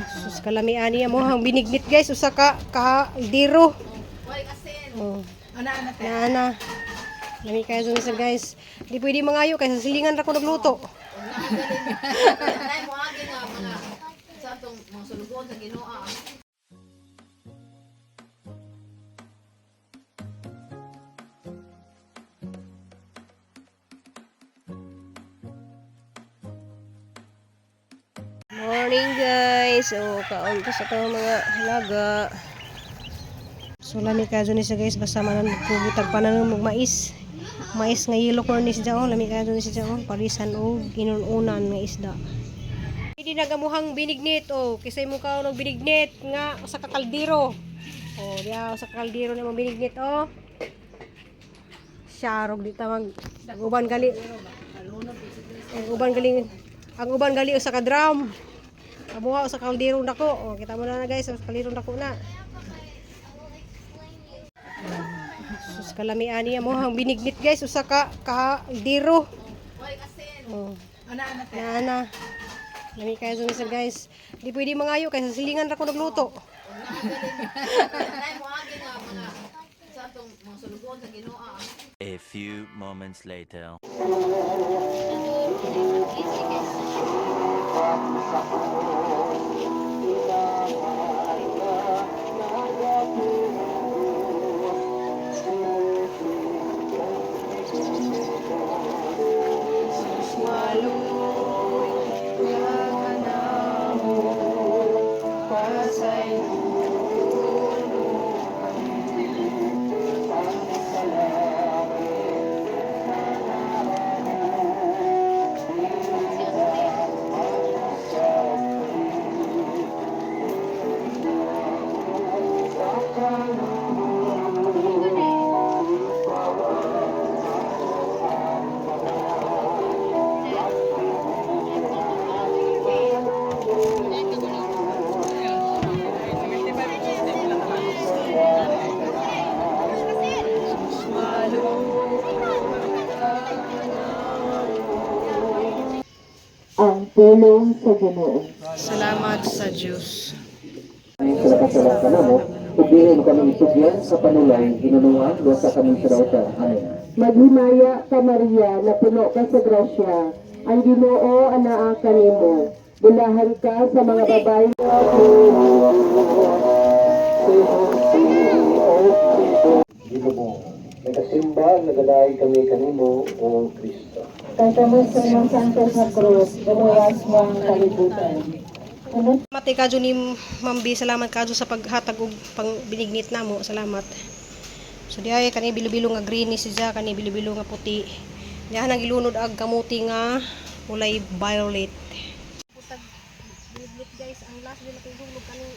Sus, kalamian niya mo ang binignit, guys, usa ka kaldero. Oh. Ana ana te. Na ana. Lami kayo dun sa, guys. Di pwede mangayo kay sa silingan ra ko nagluto. Nay mo agi nga mga sa atong mga sulugon sa Ginoo. Morning, guys. So kaon ko sa itong mga halaga. So lami kayo dun sa, guys, basta man kugitag panan og mais. Mais nga yellow corn ni siya oh, lami kayo dun siya oh, parisan og inununan nga isda. Hindi nagamuhang binignit oh, kisay mo kaon og binignit nga usa ka kaldero. Oh, diya usa ka kaldero na mong binignit oh. Sharog di ta mag ang uban gali. Ang uban galing ang uban gali usa ka drum. Abuha usa ka kaldero dako. Oh, kita mo na na, guys, usa ka kaldero dako na. Sus, kalamian niya mo ang binignit, guys, usa ka kaldero. Oh. Ana ana te. Na ana. Lami kayo dun sa, guys. Di pwede mangayo kay sa silingan ra ko nagluto. Nay mo agi nga mga sa atong mga sulugon sa Ginoo. A few moments later. Ang pulong sa Ginoo. Salamat sa Diyos. Sa nakasalang kanamo, ug kami isugyan sa panulay, ginunuan, luwasa kami sa dautan. Amen. Maghimaya ka, Maria, na puno ka sa grasya. Ang Ginoo anaa kanimo. Bulahan ka sa mga babae. Ginoo, nagasimba, nagalaay kami kanimo, O Kristo. Kantamo sa imong santos nga krus, gumuwas mo ang kalibutan. Ano Salamat kay kadyo ni Ma'am B. Salamat kadyo sa paghatag og pang binignit namo. Salamat. So diay kani bilo-bilo nga green ni siya, kani bilo-bilo nga puti. Diha nang gilunod ag kamuti nga kulay violet. Putag binignit, guys, ang last din natong dulog kaning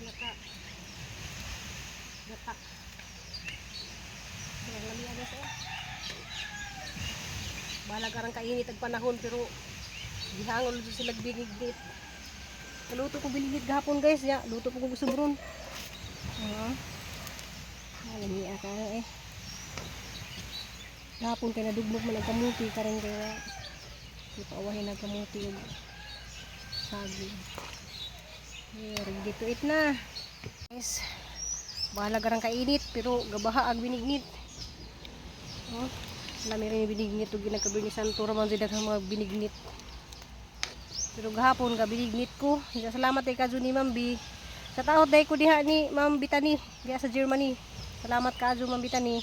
naka gata. Kaya lami guys oh. Balag arang kainit ag panahon pero gihangol jud sila binignit. Luto ko binignit gahapon, guys, ya. Luto ko gusto bron. Ah. Lami ka eh. Gahapon kay nadugmok man ang kamuti karon kay ipaawahin ang kamuti ug saging. Eh, ready to eat na. Guys, bahalag arang kainit pero gabaha ag binignit. Oh, lami rin yung binignit ug ginagkabi ni Santo ra man jud daghang mga binignit. Pero gahapon gabinignit ko. Salamat kay kadyo ni Ma'am B. Sa taot dai ko diha ni Ma'am Bitani diha sa Germany. Salamat kadyo, Ma'am Bitani.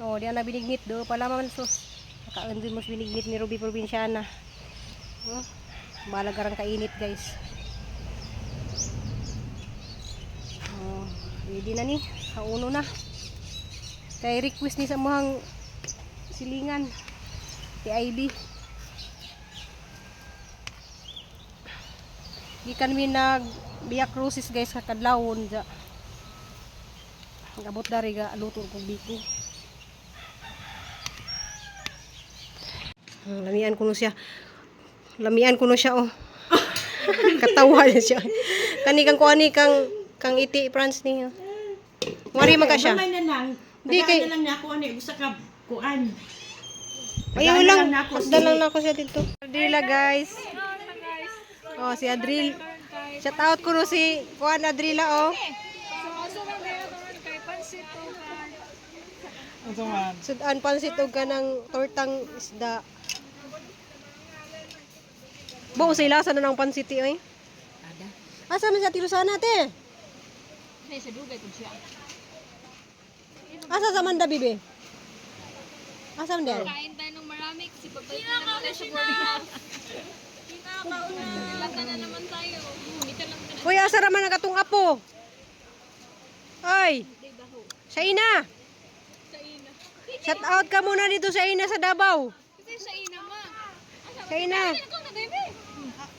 Oh, diha na binignit do pala man sus. Nakaon din mo sa binignit ni Ruby Provinciana. Oh, balag arang kainit, guys. Oh, ready na ni. Kauno na. Kay request ni sa muhang silingan. TIB. Gikan mi nag Via Crucis, guys, kakadlawon ja. Ang abot dari ga luto kog biko. Lamian kuno siya. Lamian kuno siya oh. Katawa niya siya. Kani kang kuani kang kang iti France niya. Mari man ka siya. Gamay na lang. Di, Tagaan kay- na lang niya ako ani usa ka kuan. Ayaw Tagaan na lang. lang nako Takdan lang nako siya dito. Adrila, guys. Oh, si Adril. Shout out ko no si Juan Adrila oh. Sudan pansit og kanang tortang isda. Bo, usay lasa na ng pansit oy. Asa man siya Tirusana te? Asa sa Manda bibi? Asa man din? Kain tayo ng marami kasi babalik na naman tayo sa boarding house. Lata na naman tayo. Ito lang na. Uy, asa raman ang atong apo? Ay! Sa ina! Sa ina. Shout out ka muna dito sa ina sa Davao. Kasi sa ina ma. Sa ina. Ikaw na, baby.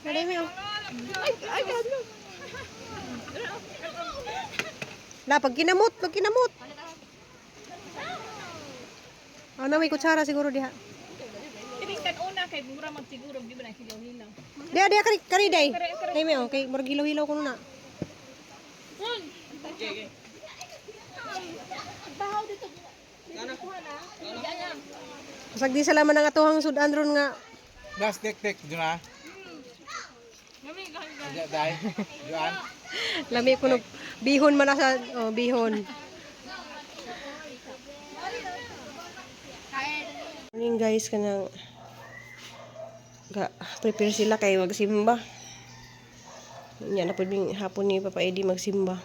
Nadimi oh. La, pag kinamot, pag kinamot. Ano, may kutsara siguro diha. Tinigtan una kay mura magsiguro di ba na hilaw-hilaw. Diha, diha, kari, kari, day. Day, may, okay. Murag hilaw-hilaw ko na. Pasag di sila man ang atuhang sudan ron nga. Das tek tek juna. Dai. Juan. Lami ko no, bihon man na sa, oh, bihon. Morning guys, kanang ga prepare sila kay magsimba. Nya na pud ming hapon ni Papa Eddie magsimba.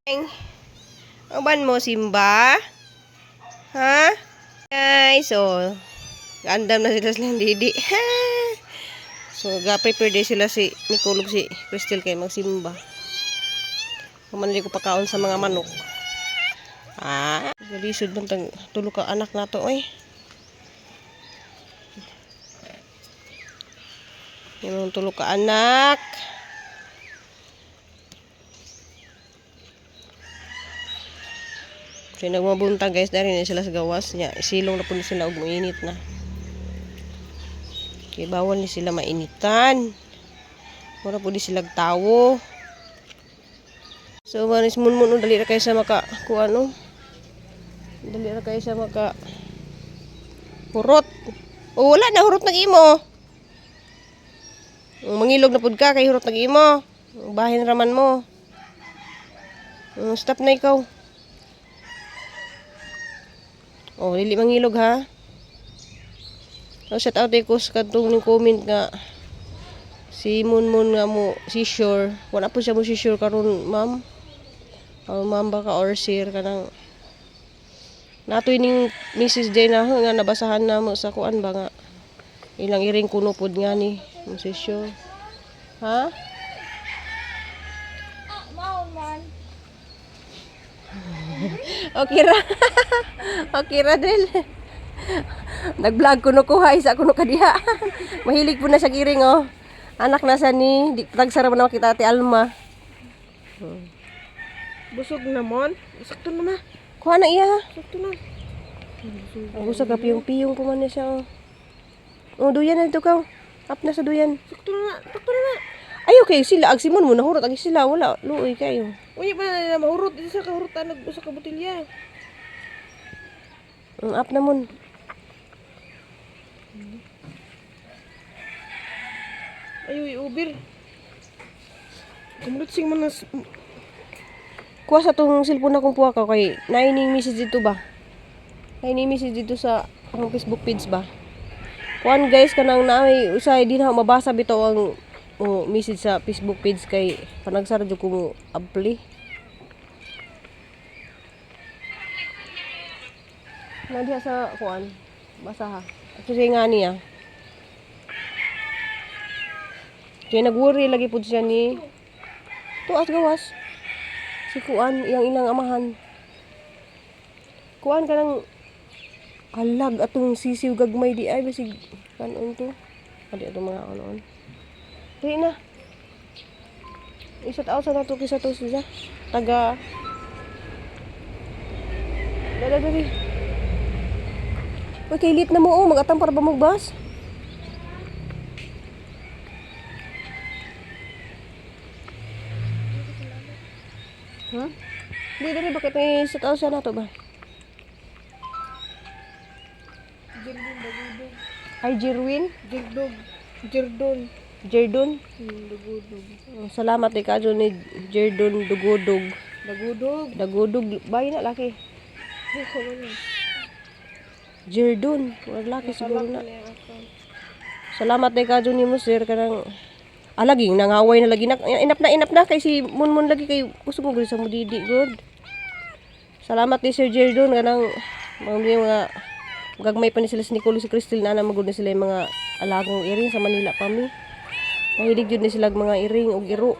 Eng. Uban mo simba? Ha? Guys, so andam na sila silang didi. So ga prepare din sila si Nicole ug si Crystal kay magsimba. Kuman ko pakaon sa mga manok. Ah, galisod man tag tulo ka anak nato oy. Yung tulo ka anak. So nagmabuntag guys, dari na sila sa gawas niya. Isilong na po ni sila og mainit na. Kay bawal ni sila mainitan. Mura po di sila tawo. So manis mun mun dali ra kay sa maka kuan no. Dali ra kay sa maka hurot. O wala na hurot nag imo. Mangilog na pud ka kay hurot nag imo. Bahin raman mo. Stop na ikaw. Oh, dili mangilog ha. Oh, shout out ko sa katong ning comment nga si Moon Moon nga mo si sure. Wala po siya mo si sure karon, ma'am. Or ma'am baka or sir kanang natoy ning Mrs. J na nga nabasahan na mo sa kuan ba nga ilang iring kuno pod nga ni mo si sure. Ha? Okay ra. Okay ra del. Nag-vlog kuno ko ha, isa kuno ka diha. Mahilig po na sa giring oh. Anak na sa ni, di tagsara man kita Ate Alma. Busog namon. Sakto na ma. Kuha na iya. ha. Sakto na. Ang usa ka piyong-piyong po man na siya oh. Oh, duyan na dito ka. Up na sa duyan. Sakto na. Sakto na. Ay, okay, sila. Ag Simon mo, nahurot. Ag sila, wala. Luoy kayo. Uy, pa na mahurot isa ka hurutan nag usa ka botelya. Ang up na mon. Ay, uy, ubir. Kumulutsing man nas. Kuha sa tong cellphone na kong puha ka kay naining message dito ba? Naining message dito sa akong Facebook page ba? Kuan guys kanang naay usay di na ako mabasa bitaw ang oh, message sa Facebook page kay panagsara jud ko mo apply. Nandiya sa kuan basa ha. Kasi nga niya. Kaya nag-worry lagi pud siya ni Tuas gawas. Si Kuan, iyang ilang amahan. Kuan ka ng alag atong sisiw gagmay di ay basig kanon to. Adi atong mga kanon. Dili na. Isat out sa nato kisa to siya. Taga Dala dali. Uy, kay lit na mo oh, magatang para ba magbas? Ha? Di dali bakit may isat out sa nato ba? Ay, Jerwin? Jirdog. Jirdon. Jerdon? Dugudog. Oh, salamat kay kadyo ni Jerdon Dugudog. Dagudog. Dagudog, bay na laki. Jerdon, wala laki siguro na. Salamat kay kadyo ni mo sir kanang alaging nangaway na lagi na inap na kay si Munmun lagi kay gusto mo gud sa mudidi good. Salamat ni Sir Jerdon kanang mga mga gagmay pa ni sila si Nicole si Crystal na na magud ni sila yung mga alagong iring sa Manila pa mi. Mahilig jud ni sila og mga iring og iro.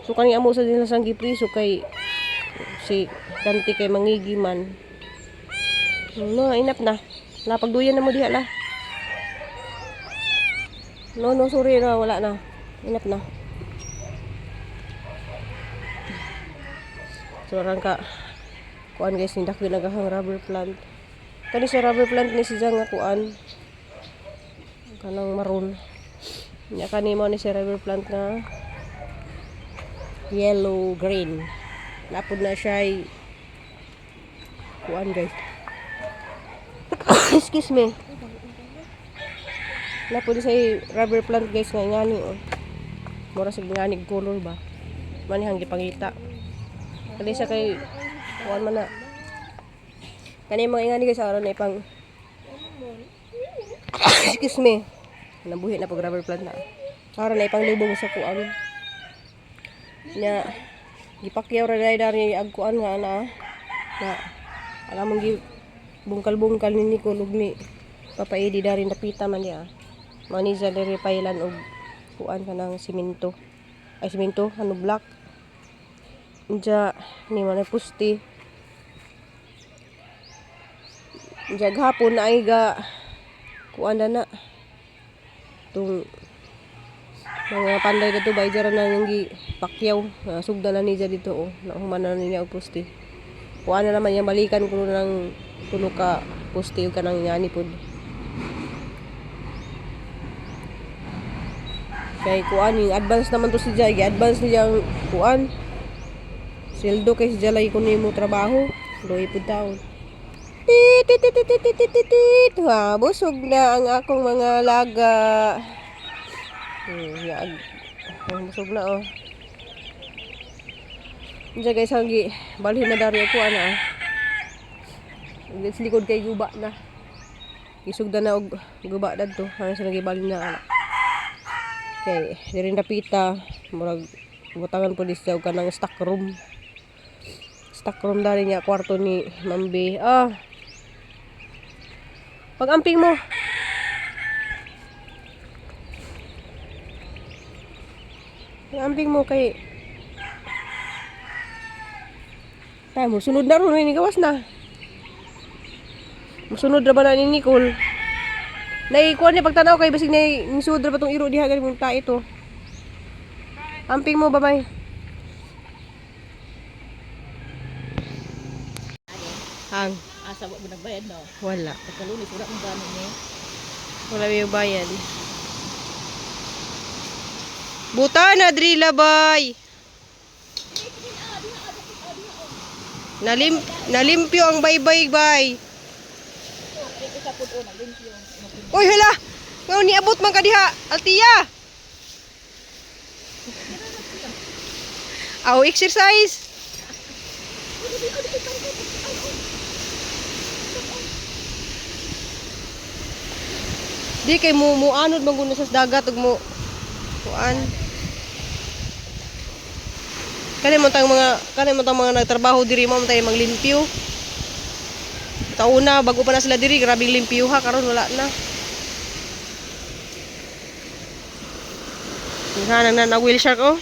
So kani amo sa nila sang gipriso kay si Dante kay mangigi man. No, inap na. Lapagduyan na mo diha la. No, no, sorry na, wala na. Inap na. So, ka. Kuan guys, nindak ginagahang rubber plant. Kani sa rubber plant ni si nga kuan. Kanang maroon. Nya kani mo ni si rubber plant na yellow green. Napod na siya ay kuan guys. Excuse me. Napod siya ay rubber plant guys nga ingani oh. Mura sa ngani color ba. Manihang gipangita. Kani siya kay kuan man na. Kani mga ingani guys aron na ipang Excuse me. Nabuhi na pag rubber plant na. Aron na ipang lubong sa kuan. Nya gipakyaw ra dai dari ag kuan nga ana na alam mong gi bungkal-bungkal ni Nicole ug ni Papa Edi dari napita man niya. Maniza diri pailan og kuan kanang simento. Ay simento ano block. Diya ni man ay pusti. Diya gahapon na ay ga kuan na na. Tung mga panday na to bay dyan na nang gi pakyaw na sugda na niya dito oh nahuman na niya og pusti kuan na naman niya balikan kuno ng tulo ka pusti ug kanang ngani pod kay kuan yung advance naman to si Jai advance niya ang kuan sweldo kay si Jalay kun nimo trabaho luhi pud taon. Tit tit tit tit tit tit tit. Ha, busog na ang akong mga laga. Yaag. Ang busog na oh. Diyan guys, ang gi balhin na dari ako ana. Ah. Sa likod kay guba na. Isugda na og guba dadto. Ano sa nagibalhin na ana. Kay diri napita murag butangan po siya og kanang stock room. Stock room dari niya kwarto ni Mambe. Ah. Pag-amping mo. Pag-amping mo kay Tay, musunod na ron, ni gawas na. Musunod ra ba na ni Nicole? Naikuha niya pagtanaw kay basig na nisud ra ba tong iro diha gani mong tae to. Amping mo babay. Ang Asa wa mo nagbayad no. wala. Pagkalunis wala mo gani ni. Wala may bayan. Buta na drila bay. Nalimpyo ang baybay bay. Uy hala. Ngayon niabot man ka diha, Altia. Aw exercise. Di kay mo muanod man gud sa dagat ug mo kuan. Kani mo tang mga kani mo tang mga nagtrabaho diri mo tayo maglimpyo. Tauna bago pa na sila diri, grabing limpyo ha karon wala na. Sana na na whale shark oh.